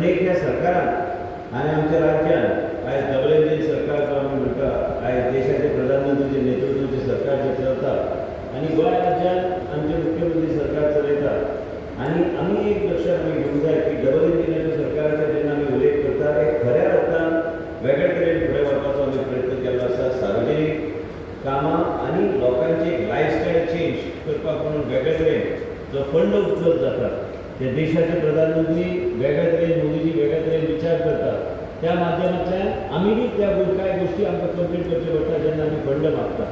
एक ह्या सरकारान आनी आमच्या राज्यान आयज डबल इंजीन सरकार जो आमी म्हणटा, आयज देशाचे प्रधानमंत्रीचे नेतृत्वाचें सरकार जें चलता आनी गोंय राज्यान आमचे मुख्यमंत्री सरकार चलयता. आनी आमी एक लक्षात आमी घेवंक जाय की डबल इंजिनाच्या सरकाराचेर जेन्ना आमी उल्लेख करता, एक खऱ्या अर्थान वेगळे तरेन फुडें व्हरपाचो आमी प्रयत्न केल्लो आसा. सार्वजनीक कामां आनी लोकांची एक लायफस्टायल चेंज करपाक म्हणून वेगळे तरेन जो फंड उपलब्ध जाता, ते देशाचे प्रधानमंत्री वेगळे तरेन, मोदीजी वेगळे तरेन विचार करता, त्या माध्यमांतल्यान आमी बी त्या कांय गोश्टी आमकां कंप्लीट करच्यो पडटा जेन्ना आमी फंड मागता.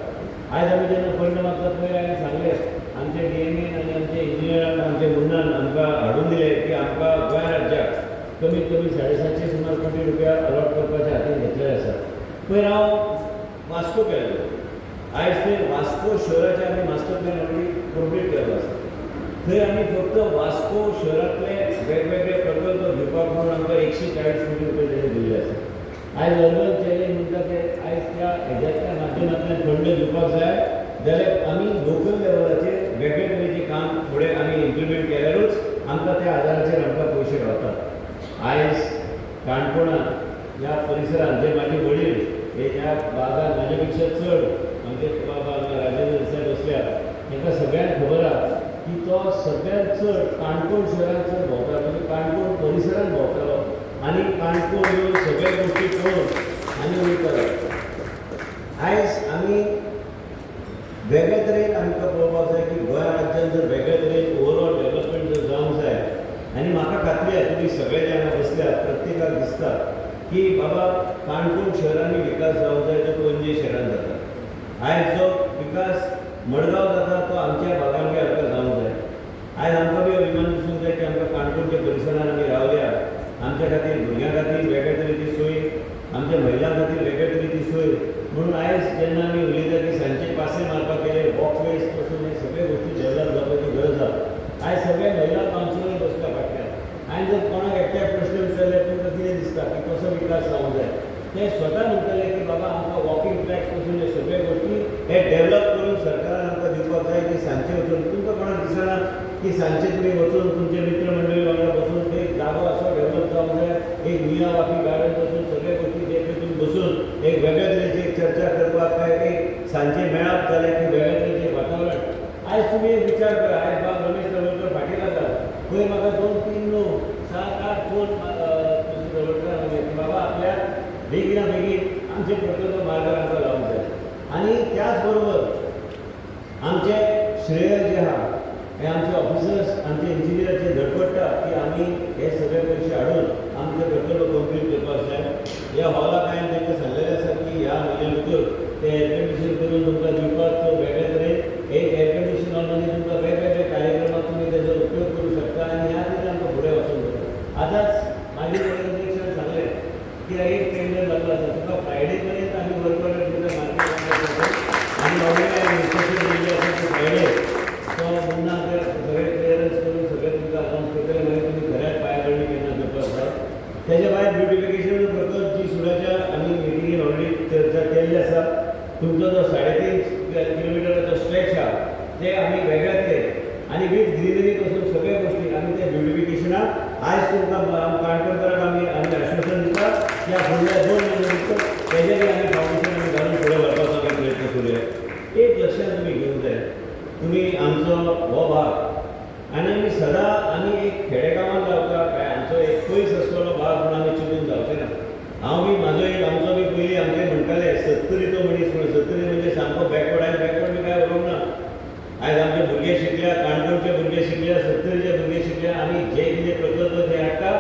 आयज आमी जेन्ना फंड मागता, पयर हांवें सांगलें, आमचे डीएमएन आनी आमचे इंजिनियरान, आमचे मुन्नान आमकां हाडून दिलें की आमकां गोंय राज्याक कमीत कमी 750 सुमार कोटी रुपया अलॉट करपाचे हातीन घेतलेले आसा. पयर हांव वास्को गेल्लो. आयज थंय वास्को शहराचे आमी मास्टर प्लॅन ऑलरेडी कंप्लीट केल्लो आसा. थंय आमी फक्त वास्को शहरांतले वेगवेगळे प्रकल्प घेवपाक म्हणून आमकां 140 कोटी रुपया तेणी दिल्ले आसा. आयज अर्बन चॅलेंज म्हणटा ते आयज त्या हेज्यातल्या माध्यमांतल्यान फंड घेवपाक जाय जाल्यार आमी लोकल लेवलाचेर वेगळे तरेचें काम फुडें आमी इम्प्लिमेंट केल्यारूच आमकां त्या आदाराचेर आमकां पयशे गावतात. आयज काणकोणांत ह्या परिसरांत जे म्हाजे वडील हे ह्या भागात म्हाजे पेक्षा चड, आमचे बाबा राजेंद्र देसाय बसल्या, तांकां सगळ्यांक खबर आहा की तो सगळ्यांत चड काणकोण शहरांत चड भोंवता, म्हणजे काणकोण परिसरांत भोंवतालो आनी काणकोण येवन सगळ्या गोश्टी पळोवन आनी वयतालो. आयज आमी वेगळे तरेन आमकां पळोवपाक जाय की गोंय राज्यान जर वेगळे तरेन ओवरऑल डेवलपमेंट जर जावंक जाय, आनी म्हाका खात्री आहा, तुमी सगळे जे हांगा बसल्यात, प्रत्येकाक दिसता की बाबा काणकोण शहरांनी विकास जावंक जाय जो पणजे शहरान जाता. आयज जो विकास मडगांव जाता, तो आमच्या भागान बी आमकां जावंक जाय. आयज आमकां बी अभिमान दिसूंक जाय की आमकां काणकोणच्या परिसरान आमी रावल्या. आमच्या खातीर, भुरग्यां खातीर वेगळे तरेची सोय, आमच्या महिलां खातीर वेगळे तरेची सोय. म्हणून आयज जेन्ना आमी उलयता की सांजचे पासय मारपाक गेले, वॉकवेज पासून हे सगळे गोश्टी डेवलप जावपाची गरज आसा. आयज सगळे महिला कावन्सिलर बसल्या फाटल्यान. हांवें जर कोणाक एकट्याक प्रश्न विचारल्यार, तुमकां कितें दिसता की कसो विकास जावंक जाय, ते स्वता म्हणटले की बाबा आमकां वॉकिंग ट्रॅक पासून हे सगळे गोश्टी हे डेवलप करून सरकारान आमकां दिवपाक जाय की सांजचे वचून तुमकां कोणाक दिसना की सांजचे तुमी वचून तुमचे मित्रमंडळी वांगडा बसून एक जागो असो डेवलप जावंक जाय, एक मियावाकी गार्डन पासून सगळे गोश्टी जे थंय तुमी बसून एक वेगळे तरेची एक चर्चा करपाक काय एक सांजचे मेळप जालें की वेगळे तरेचें वातावरण. आयज तुमी एक विचार करा, आयज बाब रमेश तवडकर फाटीं लागला. पयर म्हाका दोन तीन न्हू, सात आठ फोन तवडकर की बाबा आपल्याक बेगिना बेगीन आमचे प्रकल्प मार्गार आमकां लावंक जाय. आनी त्याच बरोबर आमचे श्रेय जे आहा, हे आमचे ऑफिसर्स, आमचे इंजिनियर जे धडपडटा की आमी हे सगळे पयशे हाडून आमचे प्रकल्प कंप्लीट करपाक जाय. ह्या हॉलाक हांवें तांकां सांगलेलें आसा की ह्या म्हयन्या भितर ते एअर कंडिशन करून तुमकां दिवपाक, तो वेगळे तरेन एक एअर कंडिशन हॉल तुमकां वेगवेगळे कार्यक्रमाक तुमी तेजो उपयोग करूं शकता आनी ह्या तरेन आमकां फुडें वचूंक जाता. आतांच मागीर अध्यक्षान सांगलें की एक टेंडर जाल्लो आसा, तुका फ्रायडे पर्यंत आमी वर्क ऑर्डर दिता मार्केट आनी ऑलरेडी हांवें इन्स्ट्रक्शन दिल्ली आसा की फ्रायडे तो मुन्ना ते सगळे क्लियरन्स करून सगळे तुमकां अनावन्स करतले. मागीर तुमी घरात पायाभरणी केन्ना करपाक जाय. तेच्या भायर ब्युटिफिकेशन प्रकल्प जी सुडाच्या आमी मिटिंगेन ऑलरेडी चर्चा केल्ली आसा. तुमचो जो 3.5 किलोमिटराचो स्ट्रेच आहा, ते आमी वेगळ्या तरेन आनी विथ ग्रिनरी पासून सगळ्या गोश्टी आमी त्या ब्युटिफिकेशनाक आयज तुमकां काणकोणकारांक आमी आमी आश्वासन दिता की ह्या फुडल्या 2 म्हयन्या भितर तेजे बी आमी फावंडेशन आमी घालून फुडें व्हरपाचो आमी प्रयत्न करुया. एक लक्षात तुमी घेवंक जाय, तुमी आमचो हो भाग आनी आमी सदां आमी एक खेडेगांवांत रावता काय आमचो एक पयस आसलेलो भाग म्हणून आमी चिंतून जावचें ना. हांव बी म्हाजो एक आमचो बी पयलीं आमचे म्हणटाले सत्तरीचो मनीस म्हणून. सत्तरी म्हणजे सामको बॅकवर्ड. आयज बॅकवर्ड बी काय उरोंक ना. आयज आमचे भुरगे शिकल्या, काणकोणचे भुरगे शिकल्या, सत्तरीचे भुरगे शिकल्या. आमी जे कितें प्रकल्प ते हाडटा,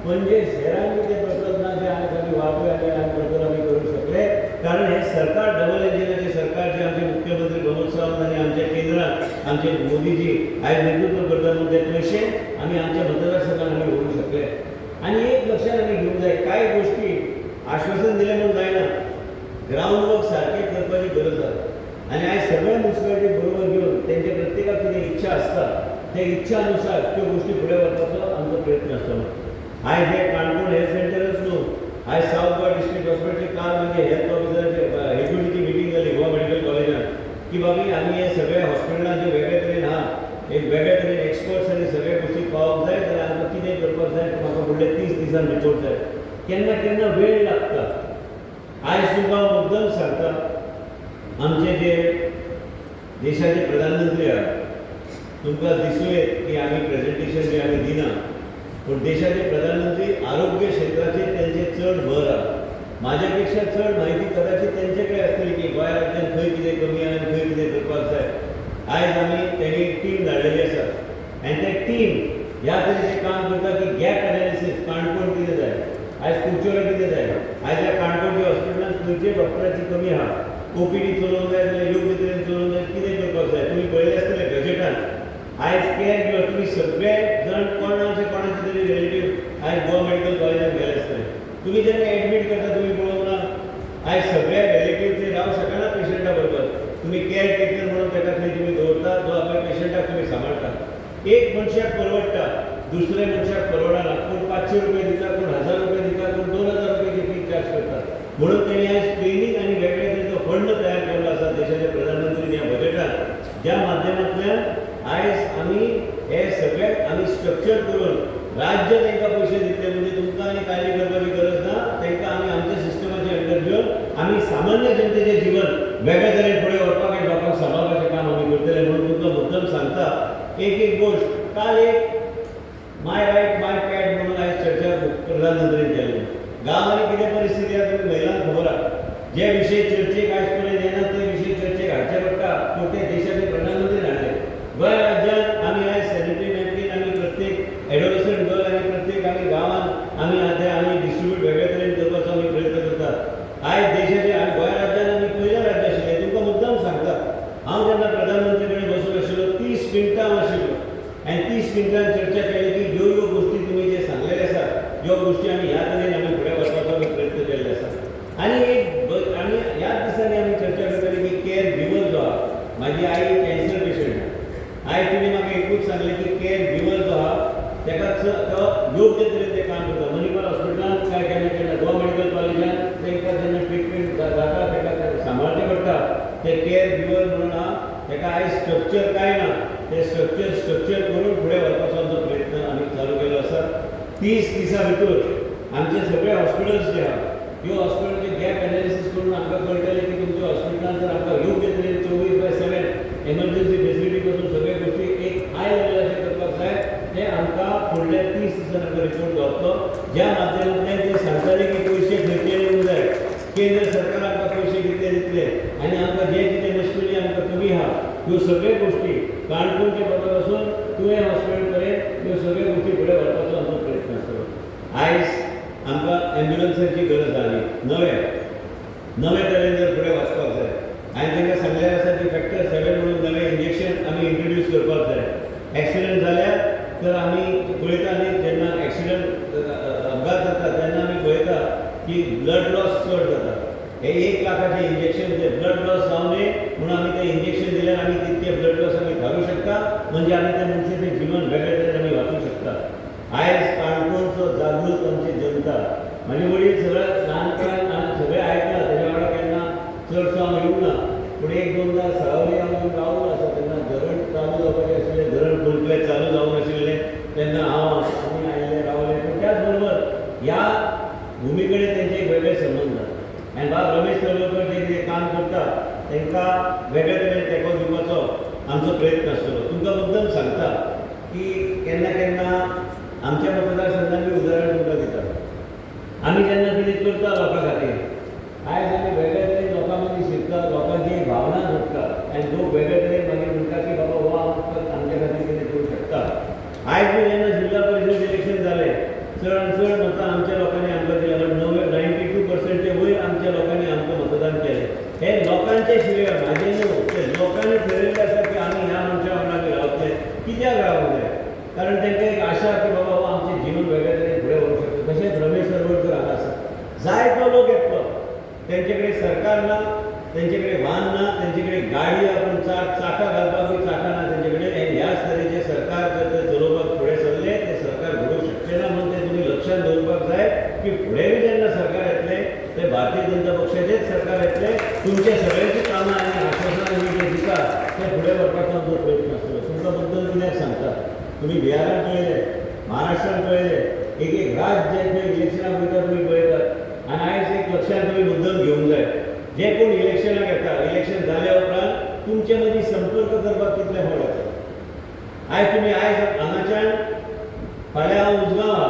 पणजे शहरान बी ते प्रकल्प ना जे आयज आमी वापरूया आनी आमी प्रकल्प आमी करूंक शकले, कारण हे सरकार डबल इंजिनाचें सरकार, जे आमचे मुख्यमंत्री प्रमोद सावंत आनी आमच्या केंद्रात आमचे मोदीजी आयज नेतृत्व करतात, म्हणून ते पयशे आमी आमच्या मतदारसंघात आमी व्हरूंक शकले. आनी एक लक्षात आमी घेवंक जाय, कांय गोश्टी आश्वासन दिलें म्हणून जायना, ग्रावंड वर्क सारकें करपाची गरज आसा. आनी आयज सगळ्या म्युनिसिपालिटी बरोबर घेवन तेंच्या प्रत्येकाक कितें इच्छा आसता, त्या इच्छा अनुसार त्यो गोश्टी फुडें व्हरपाचो आमचो प्रयत्न आसतलो. आयज हे काणकोण हेल्थ सेंटरच न्हू, आयज सावथ गोवा डिस्ट्रिक्ट हॉस्पिटलचे काल म्हणजे हेल्थ ऑफिसराचे एचओडीची मिटींग जाली गोवा मेडिकल कॉलेजान की बाबी आमी हे सगळे हॉस्पिटलां जे वेगळे तरेन आहा, एक वेगळे तरेन एक्सपर्ट्स आनी सगळे गोश्टी पावोवंक जाय जाल्यार आमकां कितें कितें करपाक जाय, म्हाका फुडले 30 दिसान रिपोर्ट जाय. केन्ना केन्ना वेळ लागता. आयज तुमकां हांव मुद्दम सांगता, आमचे जे देशाचे प्रधानमंत्री आहा, तुमकां दिसूं येत की आमी प्रेजेंटेशन बी आमी दिना, पूण देशाचे प्रधानमंत्री आरोग्य क्षेत्राचेर तेंचे चड भर आहा. म्हाज्या पेक्षा चड म्हायती कदाचित तेंचे कडेन आसतली की गोंय राज्यान खंय कितें कमी आहा आनी खंय कितें करपाक जाय. आयज आमी तेणी एक टीम धाडलेली आसा आनी ते टीम ह्या तरेचें काम करता की गॅप एनालिसीस, काणकोण कितें जाय, आयज कुडचोडे कितें जाय, आयज ह्या काणकोणच्या हॉस्पिटलांत खंयचे डॉक्टराची कमी आहा, ओपीडी चलोवंक जाय जाल्यार योग्य तरेन चलोवंक जाय, कितें करपाक जाय. तुमी पळयलें आसतलें बजेटान आयज केअर गिवर, तुमी सगळे जण कोणाचे कोणाचे तरी रिलेटीव आयज गोवा मेडिकल कॉलेजान गेले आसतले. तुमी जेन्ना एडमीट करता तुमी पळोवंक ना आयज सगळे रिलेटीव ते रावंक शकना पेशंटा बरोबर. तुमी केअर टेकर म्हणून ताका थंय तुमी दवरता, जो आपल्या पेशंटाक तुमी सांबाळटा. एक मनशाक परवडटा, दुसऱ्या मनशाक परवडना. कोण 500 रुपये दिता, कोण 1000 रुपये दिता, कोण 2000 रुपयाची फी चार्ज करता. म्हणून तेणी आयज ट्रेनींग आनी वेगळे तरेचो फंड तयार केल्लो आसा देशाचे प्रधानमंत्री ह्या बजेटान, ज्या माध्यमांतल्यान आयज आमी हे सगळे आमी स्ट्रक्चर करून राज्य तांकां पयशे दितले. म्हणजे तुमकां आनी काळजी करपाची गरज ना, तांकां आमी आमच्या सिस्टमाचे अंडर घेवन आमी सामान्य जनतेचें जीवन वेगळे तरेन फुडें व्हरपाक आनी लोकांक सांबाळपाचें काम आमी करतले. म्हणून तुमकां मुद्दम सांगता एक एक गोश्ट. काल एक माय रायट माय पॅड म्हणून आयज चर्चा प्रधानमंत्र्यान केल्ली. गांवांनी कितें परिस्थिती आसा तुमी महिलांक खबर आहा. जे विशय चर्चेक आयज पर्यंत येना ते विशय चर्चेक हाडचे पडटा, पूण ते देशाचे प्रधानमंत्री हाडले. गोंय राज्यांत आमी आयज सॅनिटरी नॅपकीन आमी प्रत्येक एडोलसंट गर्ल आनी प्रत्येक आमी गांवांत आमी आतां आमी डिस्ट्रिब्यूट वेगळे तरेन करपाचो आमी प्रयत्न करतात. आयज देशाचे आनी गोंय राज्यांत आमी पयलें राज्य आशिल्लें. तुमकां मुद्दम सांगता, हांव जेन्ना प्रधानमंत्री कडेन बसून आशिल्लो 30 मिनटां हांव आशिल्लो आनी 30 मिनटां चर्चा केली की ह्यो ह्यो गोश्टी तुमी जे सांगलेले आसा ह्यो गोश्टी आमी ह्या तरेन आमी फुडें वचपाचो आमी प्रयत्न केल्ले आसा. आनी एक आनी ह्याच दिसांनी आमी चर्चा करताली की केअर गिवर जो आहा, म्हाजी आई कॅन्सर पेशंट आहा. आयज तिणें म्हाका एकूच सांगलें की केअर गिवर जो आहा ताका तो योग्य तरेन तें काम करता. मणिपाल हॉस्पिटलांत काय केन्ना केन्ना गोवा मेडिकल कॉलेजांत तांकां जेन्ना ट्रिटमेंट जाता ताका सांबाळचें पडटा. ते केअर गिवर म्हणून आहा ताका आयज स्ट्रक्चर कांय ना, ते स्ट्रक्चर करून फुडें व्हरपाचो आमचो प्रयत्न आमी चालू केल्लो आसा. 30 दिसां भितर आमचे सगळे हॉस्पिटल्स जे आहा ह्यो हॉस्पिटलचे गॅप एनालिसीस करून आमकां कळटलें की तुमच्या हॉस्पिटलान जर आमकां योग्य तरेन 24/7 एमर्जन्सी फेसिलिटी पासून सगळे गोश्टी एक हाय लेवलाचेर करपाक जाय, ते आमकां फुडल्या 30 दिसांनी आमकां रिपोर्ट गावतलो. ज्या माध्यमांतल्यान ते सांगताले की पयशे खंयचे येवंक जाय, केंद्र सरकार आमकां पयशे कितले दितले आनी आमकां जे कितें मशिनरी आमकां कमी आहा, ह्यो सगळ्यो गोश्टी काणकोणचे बद्दल आसून तुवें हॉस्पिटल पर्यंत ह्यो सगळ्यो गोश्टी फुडें व्हरपाचो आमचो प्रयत्न आसतलो. आयज आमकां एम्ब्युलन्साची गरज आहा न्ही, नवे नवे तरेन जर फुडें वचपाक जाय. हांवें तांकां सांगलें आसा की फॅक्टर 7 म्हणून नवें इंजेक्शन आमी इंट्रोड्यूस करपाक जाय. एक्सिडंट जाल्यार तर आमी पळयता न्ही, जेन्ना एक्सिडंट अपघात जाता तेन्ना आमी पळयता की ब्लड लॉस चड जाता. हे 1 लाखाचें इंजेक्शन जे ब्लड लॉस जावं नये म्हणून आमी तें इंजेक्शन दिल्यार आमी तितकें ब्लड लॉस आमी घालूं शकता, म्हणजे आमी त्या मनशाचें जिवन वेगळे तरेन आमी वाचूं शकता. आयज काणकोणचो जागृत आमची जनता, म्हाजे वडील सगळ्या ल्हानपणान हांवें सगळें आयकलां, तेज्या वांगडा केन्ना चडसो हांव येवंक ना, पूण 1-2दा साळावली हांव येवन रावलो आसा. तेन्ना धरण चालू जावपाचें आशिल्लें, धरण फुलफेज चालू जावंक नाशिल्लें तेन्ना हांव आमी आयिल्ले रावले. पूण त्याच बरोबर ह्या भुमी कडेन तेंचे एक वेगळे संबंद आसा. आनी बाब रमेश तळवलकर जे कितें काम करता तांकां वेगळे तरेन तेंको दिवपाचो आमचो प्रयत्न आसतलो. तुमकां मुद्दम सांगता की केन्ना केन्ना आमच्या मतदारसंघान बी उदाहरण तुमकां दिता. आमी जेन्ना कितें करता लोकां खातीर, आयज आमी वेगळे तरेन लोकां मदीं शिरता, लोकांची एक भावना जोडटा आनी लोक वेगळे तरेन मागीर म्हणटा की बाबा हो आमकां आमच्या खातीर कितें करूं शकता. आयज बी जेन्ना जिल्ला परिशद इलेक्शन जालें, चडान चड मतां आमच्या लोकांनी आमकां दिल्या, 92% वयर आमच्या लोकांनी आमकां मतदान केलें. हे लोकांचें श्रेय म्हाजें न्हू, ते लोकांनी ठरयल्लें आसा की आमी ह्या मनशा वांगडा आमी रावतले. कित्याक रावंक जाय? कारण तांकां एक आशा की बाबा हो आमचें जिवन वेगळे तरेन फुडें व्हरूंक शकता. तशेंच रमेश तळवलकर हांगा आसा, जायतो लोक येतलो, तेंचे कडेन सरकार ना, तेंचे कडेन वाहन ना, तेंचे कडेन गाडी आपूण 4 चाकां घालपाक बी चाकां ना तेंचे कडेन. आनी ह्याच तरेचें सरकार जर ते चलोवपाक फुडें सरले तें सरकार घडोवंक शकचें ना. म्हणून तें तुमी लक्षांत दवरपाक जाय की फुडें बी जेन्ना सरकार येतलें तें भारतीय जनता पक्षाचेंच सरकार येतलें. तुमच्या सगळ्यांची कामां आनी आश्वासनां तुमी जें दिता तें फुडें व्हरपाचो आमचो प्रयत्न आसतलो. तुमकां बद्दल कित्याक सांगता, तुमी बिहारान पळयलें, महाराष्ट्रान राष्ट्रान पळयलें, एक एक राज्य जें इलेक्शनाक वयता तुमी पळयतात. आनी आयज एक लक्षांत तुमी मुद्दम घेवंक जाय, जे कोण इलेक्शनाक येता, इलेक्शन जाल्या उपरांत तुमचे मदीं संपर्क करपाक कितले फावट येता. आयज तुमी आयज हांगाच्यान फाल्यां हांव उजगांव आहा,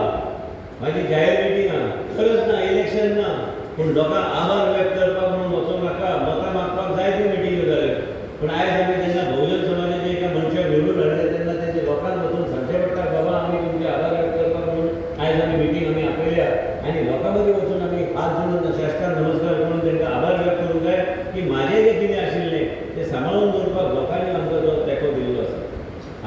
म्हाजी जाहीर मिटींग आहा, गरज ना, इलेक्शन ना, पूण लोकांक आभार व्यक्त करपाक म्हणून वचोंक नाका, मतां मागपाक जायत्यो मिटिंग्यो जाल्यो. पूण आयज आमी जेन्ना बहुजन समाजाचे एका मनशाक निवडून हाडले तेन्ना तेजे लोकांक वचून सांगचें पडटा, बाबा आमी तुमचे आभार व्यक्त करपाक म्हणून आयज आमी मिटींग आमी आपयल्या आनी लोकां मदीं वचून आमी हात जोडून साश्टांग नमस्कार करून तांकां आभार व्यक्त करूंक जाय की म्हाजें जें कितें आशिल्लें तें सांबाळून दवरपाक लोकांनी आमकां जो तेंको दिल्लो आसा.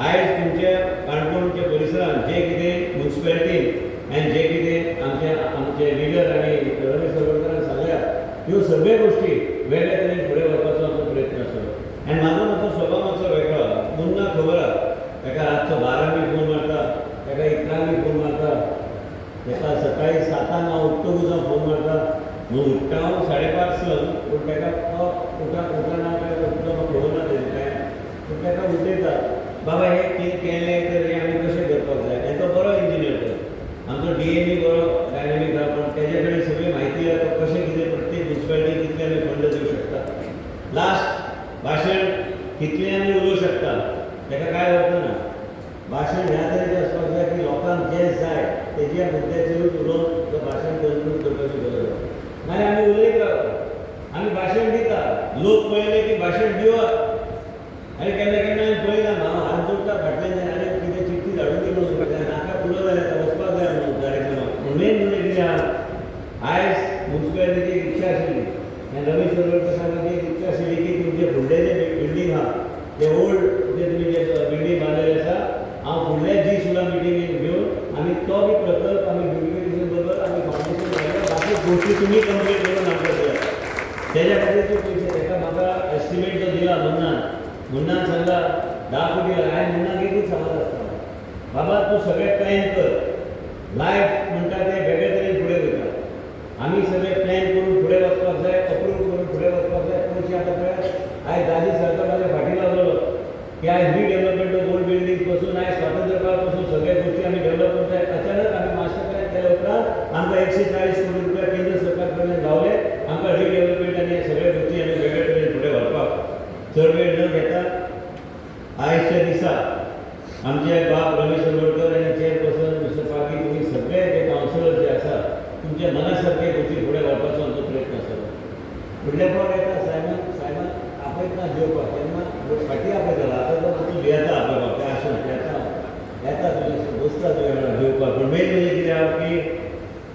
आयज तुमच्या काणकोणच्या परिसरांत जें कितें मुन्सिपेलिटीन आनी जें कितें आमचे आमचे लिडर आनी रमेश सरवडकरान सांगल्या ह्यो सगळ्यो गोश्टी वेगळ्या तरेन फुडें व्हरपाचो आमचो प्रयत्न आसलो. आनी म्हाजो मातसो स्वभाव मातसो वेगळो, मुन्ना खबर आहा, ताका रातचो 12 फोन मारता, ताका 11 फोन मारता, ताका सकाळी 7 हांव उठ्ठकूच हांव फोन मारता. म्हूण उठ्ठा हांव 5:30 संक, पूण ताका तो उठना काय उठलो म्हाका खबर ना तेजें काय, पूण ताका उठयता, बाबा हें कितें केलें तर हें आमी कशें करपाक जाय. आनी तो बरो इंजिनियर, तो आमचो DME बरो डायनामीक आहा, पूण तेजे कडेन सगळी म्हायती आहा, तो कशें कितें प्रत्येक मुन्सिपालिटीक कितले आमी फंड दिवं शकता, लास्ट भाशण कितलें आमी उलोवं शकता, ताका कांय अर्थ ना. भाशण ह्या तरेचें आसपाक जाय की लोकांक जें जाय तेज्या मुद्द्याचेरूच उलोवन तो भाशण कन्क्लूड करपाची गरज आसा. नाल्यार आमी उलयत रावता, आमी भाशण दिता, लोक पळयले की भाशण दिवप, आनी केन्ना केन्ना आमी पळयना, हांव हात जोडटा फाटल्यान, आनी कितें चिट्ठी धाडून दी म्हणून नाका पुरो जालें आतां वचपाक जाय म्हणून कार्यक्रमाक. पूण मेन म्हणजे कितें आहा, आयज मुन्सिपेलिटीची एक इच्छा आशिल्ली आनी रमेश सरवडकर साहेबांची एक इच्छा आशिल्ली की तुमचे फुडलें जें बिल्डींग आहा तें ओल्ड जें तुमी जें बिल्डींग बांदलेलें आसा, हांव फुडल्या जी सुद्दां मिटींगेक घेवन आमी तो बी प्रकल्प आमी ब्युटिफिकेशन बरोबर आमी फावंडेशन घालून बाकी गोश्टी तुमी कंप्लीट करून आमकां दियात. तेज्या खातीर ते पयशे ताका म्हाका एस्टिमेट जो दिला मुन्नान, मुन्नान सांगला 10 कोटी. हांवें मुन्नाक एकूच सांगत आसता, बाबा तूं सगळें प्लॅन कर, लायफ म्हणटा तें वेगळे तरेन फुडें वयता, आमी सगळें प्लॅन करून फुडें वचपाक जाय, अप्रूव करून फुडें वचपाक जाय. पयशे आतां पळयात, आयज दाजी सरकार म्हाज्या फाटीं लागलेलो की आयज रिडेवलपमेंट ऑफ ओल्ड बिल्डींग पासून आयज स्वातंत्र्य काळ पासून सगळ्या गोश्टी आमी डेवलप करूंक जाय. अचानक आमी मास्टर प्लॅन केल्या उपरांत आमकां 140 कोटी रुपया केंद्र सरकार कडल्यान गावले, आमकां रिडेवलपमेंट आनी सगळ्या गोश्टी आमी वेगळे तरेन फुडें व्हरपाक. चड वेळ न घेता आयच्या दिसा आमचे बाब रमेश सरवडकर आनी चेअरपर्सन मिस्टर पागी, तुमी सगळे जे कावन्सिलर जे आसा तुमच्या मना सारके गोश्टी फुडें व्हरपाचो आमचो प्रयत्न आसा. फुडल्या फावट येता सायमन, सायमन आपयतना जेवपाक तेन्ना फाटीं आपयतालो, आतां तो मातसो भियेता आपयपाक, तें आसूं येता येता तुज्या बसता तुज्या वांगडा जेवपाक. पूण मेन म्हणजे कितें आहा की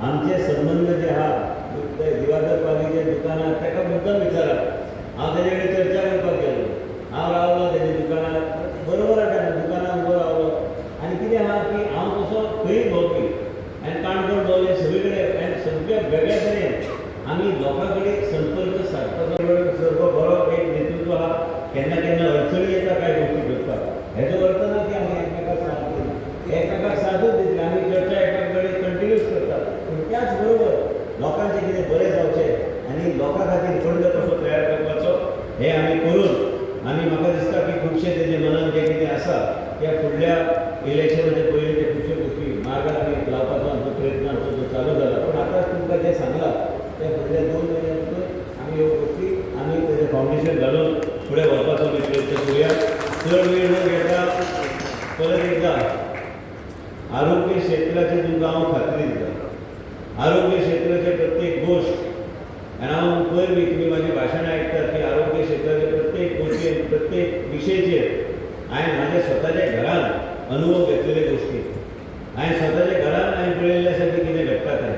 आमचे संबंद जे आहा ते दिवाकर पागीच्या दुकानार ताका मुद्दम विचारा, हांव तेजे कडेन चर्चा करपाक गेलो, हांव रावलो तेज्या दुकानार, बरोबर आसा दुकानार उबो रावलो. आनी कितें आहा की हांव तसो खंय भोंवपी आनी काणकोण भोंवले सगळे कडेन आनी सगळे वेगळ्या तरेन आमी लोकां कडेन संपर्क सादपाचो सारको बरो एक नेतृत्व आहा. केन्ना केन्ना अडचणी येता कांय गोश्टी करपाक, हेजो अर्थ ना की आमी एकमेकाक साथ दिना, एकमेकाक साथूच दितले, आमी चर्चा एकामेका कडेन कंटिन्यूस करतात. पूण त्याच बरोबर लोकांचें कितें बरें जावचें आनी लोकां खातीर फंड कसो तयार करपाचो हें आमी करून आनी म्हाका दिसता की खुबशे तेजे मनान जें कितें आसा त्या फुडल्या इलेक्शनाच्या पयलीं ते खुबश्यो गोश्टी मार्गाक आमी लावपाचो आमचो प्रयत्न आमचो जो चालू जाला. पूण आतां तुमकां जें सांगलां तें फुडल्या 2 म्हयन्या भितर आमी ह्यो गोश्टी आमी तेजें फावंडेशन घालून फुडें व्हरपाचो आमी प्रयत्न करुया. चड वेळ न घेता परत एकदां आरोग्य क्षेत्राचेर तुमकां हांव खात्री दिता, आरोग्य क्षेत्राचे प्रत्येक गोश्ट, आनी हांव पयर बी तुमी म्हाजें भाशण आयकतात की आरोग्य क्षेत्राचे प्रत्येक गोश्टीर प्रत्येक विशयचेर हांवें म्हाज्या स्वताच्या घरान अनुभव घेतलेले गोश्टी, हांवें स्वताच्या घरान हांवें पळयल्लें आसा की कितें घडटा तें.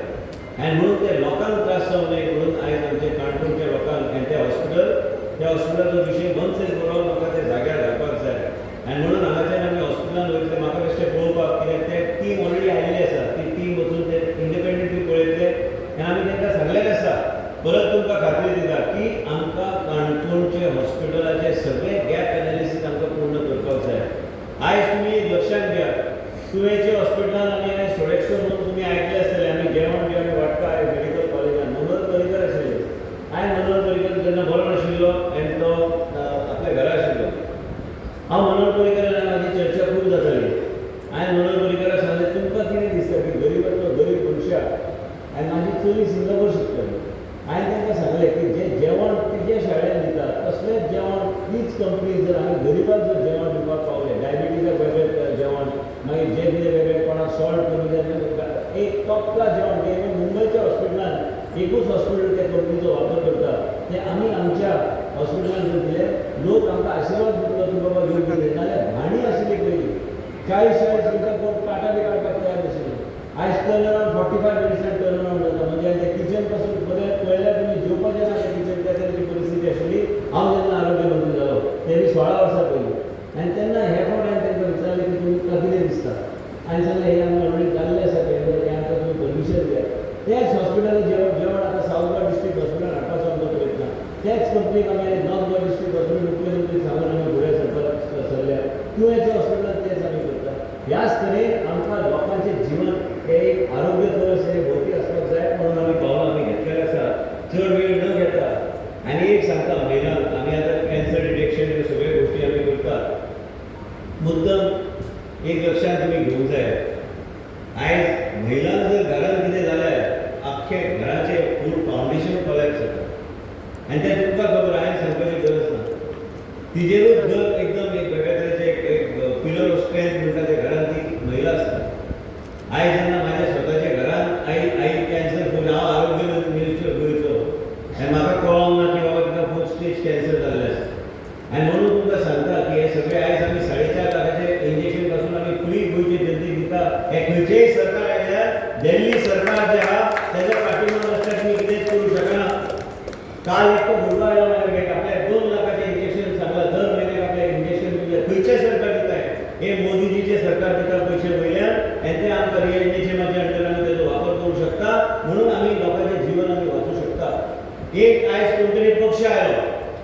आनी म्हणून ते लोकांक त्रास जावं नये म्हणून आयज आमचे काणकोणच्या लोकांक आनी ते हॉस्पिटल, त्या हॉस्पिटलाचो विशय वन्स एंड फॉर ऑल म्हाका ते जाग्यार घालपाक जाय. आनी म्हणून हांगाच्यान आमी हॉस्पिटलान वयतले, म्हाका बेश्टें पळोवपाक, कित्याक ते टीम ऑलरेडी आयिल्ली आसा, ती टीम वचून ते इंडिपेंडंटली पळयतले आनी आमी तांकां सांगलेलें आसा. परत तुमकां खात्री दिता की आमकां काणकोणचे हॉस्पिटलाचे सगळे गॅप एनालिसीस आमकां पूर्ण करपाक जाय. आयज तुमी लक्षांत घ्या, तुवेंचे हॉस्पिटलान आमी आयज सोडेक्सो म्हणून तुमी आयकलें आसतलें, आमी जेवण जें आमी वाडटा आयज मेडिकल कॉलेजान मनोहर पर्रीकर आशिल्ले. आयज मनोहर पर्रीकर जेन्ना बरो नाशिल्लो आनी तो आपल्या घरा कंपनी जर आमी गरिबाक जर जेवण दिवपाक पावले, डायबिटीजाक वेगळें जेवण, मागीर जे कितें वेगळें, कोणाक सॉल्ट कमी जाय, एक टॉप क्लास जेवण जें मुंबयच्या हॉस्पिटलान एकूच हॉस्पिटल त्या कंपनीचो वापर करता, ते आमी आमच्या हॉस्पिटलान जर दिले, लोक आमकां आशिर्वाद दितलो की बाबा योग्य दिले. नाल्यार घाणी आशिल्ली पयलीं 40-40 वर्सां कोण पाटा बी काडपाक तयार नाशिल्ले. आयज टर्न अरावंड 45 मिनिट्सान टर्न अरावंड जाता. म्हणजे ते किचन पासून पळयल्यार तुमी जेवपाचें ना तें किचन, त्या तरेची परिस्थिती आशिल्ली. हांव जेन्ना आरोग्य मंत्री जालो ते बी 16 वर्सां पयलीं, आनी तेन्ना हे फावट हांवें तांकां विचारलें की तुमकां कितें दिसता, आनी सांगलें हें आमी ऑलरेडी जाल्लें आसा टेंडर, हें आमकां तुमी परमिशन दियात. त्याच हॉस्पिटलान जेवण आतां सावथ गोवा डिस्ट्रिक्ट हॉस्पिटलान हाडपाचो आमचो प्रयत्न. त्याच कंपनीक आमी नॉर्थ गोवा डिस्ट्रिक्ट हॉस्पिटल मुख्यमंत्री सांगून आमी फुडें सरपाक सरल्या. तुयेंच्या हॉस्पिटलान तेच आमी करता. ह्याच तरेन आमकां लोकांचें जीवन हें एक आरोग्य परस हें भोवती आसपाक जाय म्हणून आमी पावलां आमी घेतलेलें आसा, चड वेळ न घेता. आनी एक सांगता महिलांक, आमी आतां कॅन्सर डिटेक्शन ह्यो सगळ्यो गोश्टी आमी करतात. मुद्दम एक लक्षांत तुमी घेवंक जाय, आयज महिलांक जर घरांत कितें जाल्यार आख्खे घराचें फूल फावंडेशन कोलॅप्स जाता. आनी तें तुमकां खबर, हांवें सांगपाची गरज ना. तिजेरूच घर एकदम एक वेगळ्या तरेचें एक पिलर ऑफ स्ट्रेंथ म्हणटा ते घरांत ती महिला आसता. आयज जेन्ना म्हाज्या स्वताच्या घरांत आई कॅन्सर फूल, हांव आरोग्य मिनिस्टर गोंयचो, आनी म्हाका कळोंक ना की बाबा तिका फोर्थ स्टेज कॅन्सर जाल्लें आसा. आनी म्हणून तुमकां सांगता की हे सगळे आयज आमी 4.5 लाखाचे इंजेक्शन पासून आमी फ्री गोंयचे जनतेक दिता. हें खंयचेंय सरकार आयल्यार दिल्ली सरकार जें आहा तेज्या पाठिंबो नासल्यार तुमी कितेंच करूंक शकना. काल एकटो भुरगो आयलो म्हाज्या कडेन, आपल्याक 2 लाखाचें इंजेक्शन सांगलां, दर म्हयन्याक आपल्याक इंजेक्शन दिवंक. खंयचें सरकार दिता? हे मोदीजीचें सरकार दिता पयशे वयल्यान, आनी ते आमकां रिएनएचएमाच्या अंडर आमी तेजो वापर करूंक शकता, म्हणून आमी लोकांचें जीवन आमी वाचूं शकता. एक आयज कोण तरी पक्ष आयलो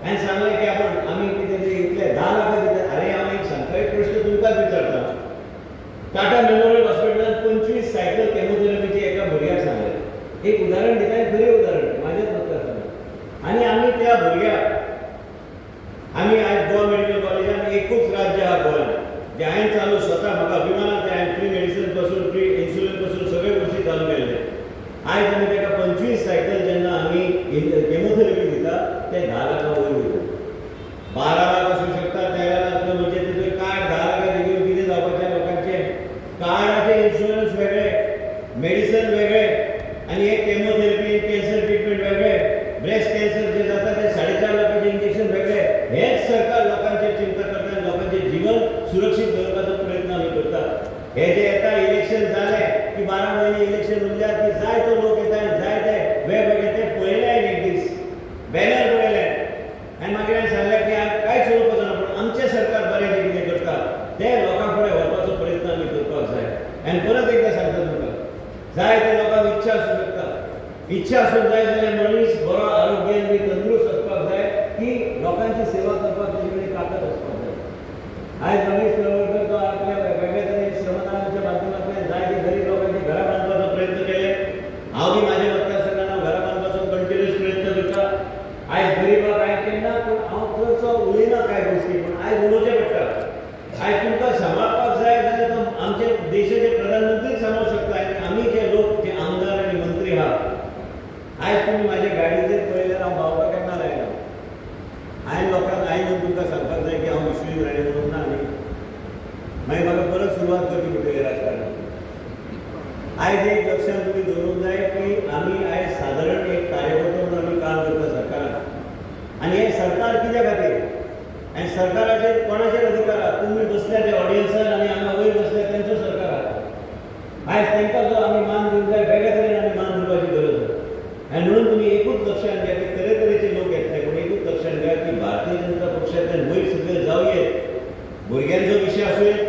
आनी सांगलें की आपण आमी कितें ते इतले 10 लाखां दिता. अरे हांव एक सांगता, एक प्रश्न तुमकांच विचारता. टाटा मेमोरियल हॉस्पिटलान 25 सायकल केमोथेरपीची एका भुरग्याक सांगलें. एक उदाहरण दिता, खरें उदाहरण म्हाजेच मतदारसंघात. आनी आमी त्या भुरग्याक आमी आयज गोवा मेडिकल कॉलेजान एकूच राज्य आहा गोंयांत जें हांवें चालू स्वता, म्हाका अभिमान आसा, हांवें फ्री मेडिसीन पासून फ्री इन्सुलीन पासून सगळे गोश्टी चालू केल्ले. आयज आमी ताका 25 सायकल जेन्ना आमी केमोथेरपी दिता ते 10 लाखां वयर वयता, 12 लाख आसूं शकता, 13 लाख. म्हणजे तेजो कार्ड 10 लाखाचें घेवन कितें जावपाचें लोकांचें? कार्डाचें इन्शुरन्स वेगळें, मेडिसन वेगळें, आनी हे केमोथेरपी कॅन्सर ट्रिटमेंट वेगळें, ब्रेस्ट कॅन्सर जे जाता ते 4.5 लाखाचें इंजेक्शन वेगळें. हेच सरकार लोकांचेर चिंता करता आनी लोकांचें जीवन सुरक्षीत दवरपाचो प्रयत्न आमी करता. हे जे येता इलेक्शन जालें की 12 म्हयने इलेक्शन उरल्या की जाय तो लोक येता आनी जाय ते वेगवेगळे ते पळयले हांवें एक दीस बॅनर पळयले आनी मागीर हांवें सांगलें की हांवें कांयच उलोवपाचो ना, पूण आमचें सरकार बरें जें कितें करता तें लोकां फुडें व्हरपाचो प्रयत्न आमी करपाक जाय. आनी परत एकदां सांगता तुमकां, जाय ते लोकांक इच्छा आसूं शकता, इच्छा आसूंक जाय जाल्यार मनीस बरो आरोग्यान बी तंदुरुस्त आसपाक जाय की लोकांची सेवा करपाक ताजे कडेन ताकद आसपाक जाय. आयज रमेश तळवलकर तो आपल्या वेगळ्या तरेन श्रमदानाच्या माध्यमांतल्यान जायते गरीब लोकांची घरां बांदपाचो प्रयत्न केले. हांव बी म्हाज्या मतदारसंघान हांव घरां बांदपाचो कंटिन्युअस प्रयत्न करता. आयज गरिबाक हांवें केन्ना, पूण हांव चडसो उलयना कांय गोश्टी, पूण आयज उलोवचें पडटा. आयज तुमकां सांबाळपाक जाय जाल्यार तो आमचे देशाचे प्रधानमंत्रीच सांबाळूंक शकता. आनी आमी जे लोक जे आमदार आनी मंत्री आहा, आयज तुमी म्हाज्या गाडयेचेर पळयल्यार हांव बावटो केन्ना लायना. हांवें लोकांक आयज येवन तुमकां सांगपाक जाय की हांव विश्वजीत राणे म्हणून ना, न्ही मागीर म्हाका परत सुरवात करची पडटली राजकारणात. आयज एक लक्षांत तुमी दवरूंक जाय की आमी आयज सादारण एक कार्यकर्तो म्हणून आमी काम करता सरकारान, आनी हें सरकार कित्या खातीर आनी सरकाराचेर कोणाचेर अधिकार आहा? तुमी बसल्या ते ऑडियन्सान आनी हांगा वयर बसल्या तेंचो सरकार आहा. आयज तांकां जो आमी मान दिवंक जाय, वेगळ्या तरेन आमी मान दिवपाची गरज आसा. आनी म्हणून तुमी एकूच लक्षांत घ्या की तरेतरेचे लोक येतले, पूण एकूच लक्षांत घ्या की भारतीय जनता पक्षांतल्यान वयर सकयल जावं येत, भुरग्यांचो विशय आसूं येत,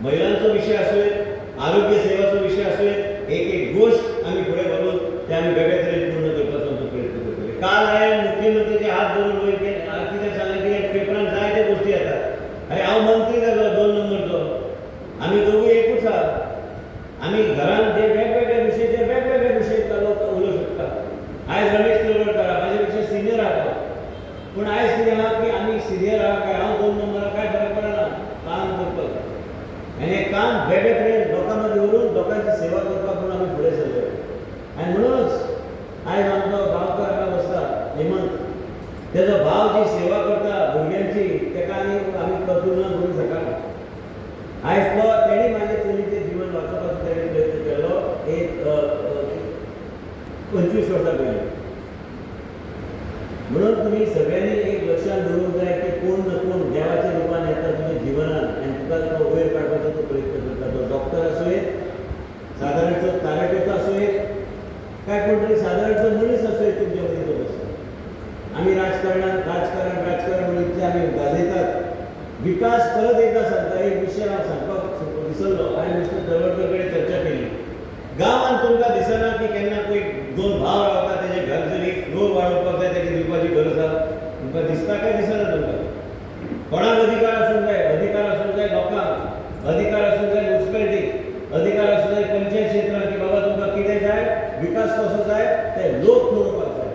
महिलांचो विशय आसूं येत, आरोग्य सेवाचो विशय आसूं येत, एक एक गोश्ट आमी फुडें व्हरून ते आमी वेगळे तरेन पूर्ण करपाचो आमचो प्रयत्न करतले. काल हांवें मुख्यमंत्र्याचे हात धरून वयर कितें सांगलें की पेपरान जायते गोश्टी येतात. अरे हांव मंत्री जालो 2 नंबरचो, आमी दोगूय एकूच आहा. आमी घरान जे वेगवेगळे विशयाचेर वेगवेगळे विशय लोक उलोवंक शकता. आयज रमेश तळवलकर म्हाजे पेक्षा सिनियर आहा, पूण आयज कितें आहा की आमी सिनियर आहा काय हांव 2 नंबर आहा काय फरक पडना, काम करपाक. आनी हें काम वेगळे तरेन लोकां मदीं व्हरून लोकांची सेवा करपाक म्हणून आमी फुडें सरले. आनी म्हणूनच आयज आमचो गांवकार हांगा बसता हेमंत, तेजो भाव जी सेवा करता भुरग्यांची, सगळ्यांची ताका आनी आमी तुलना करूंक शकना. आयज तो तेणी म्हाजे चलीचें जीवन वाचोवपाचो तेणें प्रयत्न केलो एक 25 वर्सां पयलीं. म्हणून तुमी सगळ्यांनी एक लक्षांत दवरूंक जाय की कोण ना कोण देवाच्या रुपान येता तुज्या जिवनात आनी तुका तो वयर काडपाचो तो प्रयत्न करता. तो डॉक्टर आसूं येत, सादारणचो कार्यकर्तो आसूं येत, काय कोण तरी सादारणचो मनीस आसूं येत तुमच्या मदीं तो बसता. आमी राजकारणान राजकारण राजकारण म्हणून इतलें आमी गाजयतात. विकास परत एकदां सांगता, एक विशय हांव सांगपाक विसरलो. हांवें मिस्टर तळवडकर कडेन चर्चा केली. गांवांत तुमकां दिसना की केन्ना कोण दोन भाव रावता तेजें घर जरी फ्लोर वाडोवपाक जाय तेका दिवपाची गरज आसा, तुमकां दिसता काय दिसना तुमकां? कोणाक अधिकार आसूंक जाय? अधिकार आसूंक जाय लोकांक, अधिकार आसूंक जाय मुन्सिपेलिटीक, अधिकार आसूंक जाय पंचायत क्षेत्रांत की बाबा तुमकां कितें जाय, विकास कसो जाय ते लोक थारोवपाक जाय.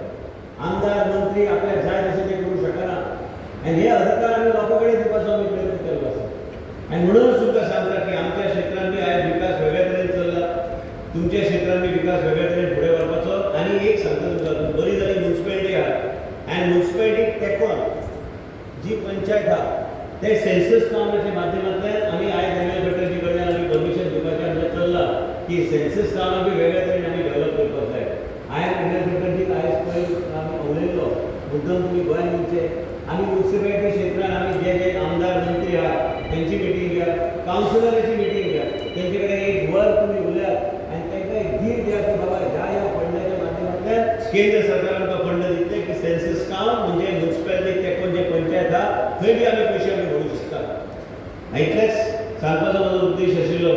आमदार मंत्री आपल्याक जाय तशें ते करूंक शकना आनी हे अधिकार आमी लोकां कडेन दिवपाचो आमी प्रयत्न केल्लो आसा. आनी म्हणूनच तुमकां सांगता की आमच्या क्षेत्रांत बी आयज विकास वेगळ्या तरेन चल्ला, तुमच्या क्षेत्रांत बी विकास वेगळ्या तरेन फुडें व्हरपाचो. आनी एक सांगता तुमकां, बरी जाली मुन्सिपेलिटी आहा आनी मुन्सिपेलिटीक तेंकोन जी पंचायत आहा ते सेन्सस काउंटाच्या माध्यमांतल्यान आमी आयज एम एल फॅटर्जी कडल्यान आमी परमिशन दिवपाचें आमचें चल्लां की सेन्सस काउंट बी वेगळ्या तरेन आमी डेव्हलप करपाक जाय. हांवें एम एल फॅटर्जीक आयज पयर आमी उलयल्लो, मुद्दम तुमी गोंयांत येवचे. आमी मुन्सिपेलिटी क्षेत्रान आमी जे जे आमदार मंत्री आहा तेंची मिटींग घ्या, कावन्सिलराची मिटींग घ्या, तेंचे कडेन एक वर तुमी उलयात आनी तांकां एक धीर दिया की बाबा ह्या ह्या फंडाच्या माध्यमांतल्यान केंद्र सरकार आमकां फंड दितले की सेन्सस काउंट म्हणजे मुन्सिपेलिटी तेंकोन जे पंचायत आहा थंय बी आमी पयशे आमी व्हरूंक शकता. इतलेंच सांगपाचो म्हजो उद्देश आशिल्लो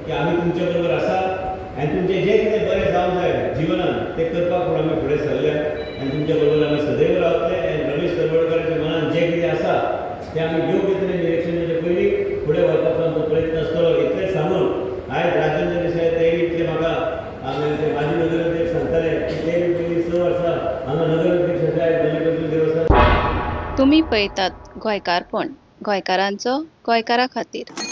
की आमी तुमच्या बरोबर आसा आनी तुमचें जें कितें बरें जावंक जाय जिवनान तें करपाक म्हूण आमी फुडें सरल्या आनी तुमच्या बरोबर आमी सदैव रावतले. आनी रमेश तलवडकराच्या मनान जें कितें आसा तें आमी योग्य तरेन इलेक्शनाच्या पयलीं फुडें व्हरपाचो आमचो प्रयत्न आसतलो. इतलेंच सांगून आयज राजेंद्र देसाय तेय इतले म्हाका आमचे माजी नगराध्यक्ष सांगताले की ते बी पयलीं 6 वर्सां हांगा नगराध्यक्ष आसा, आयज मल्लिकार्जून देवस्थान. तुमी पळयतात गोंयकारपण, गोंयकारांचो गोंयकारा खातीर.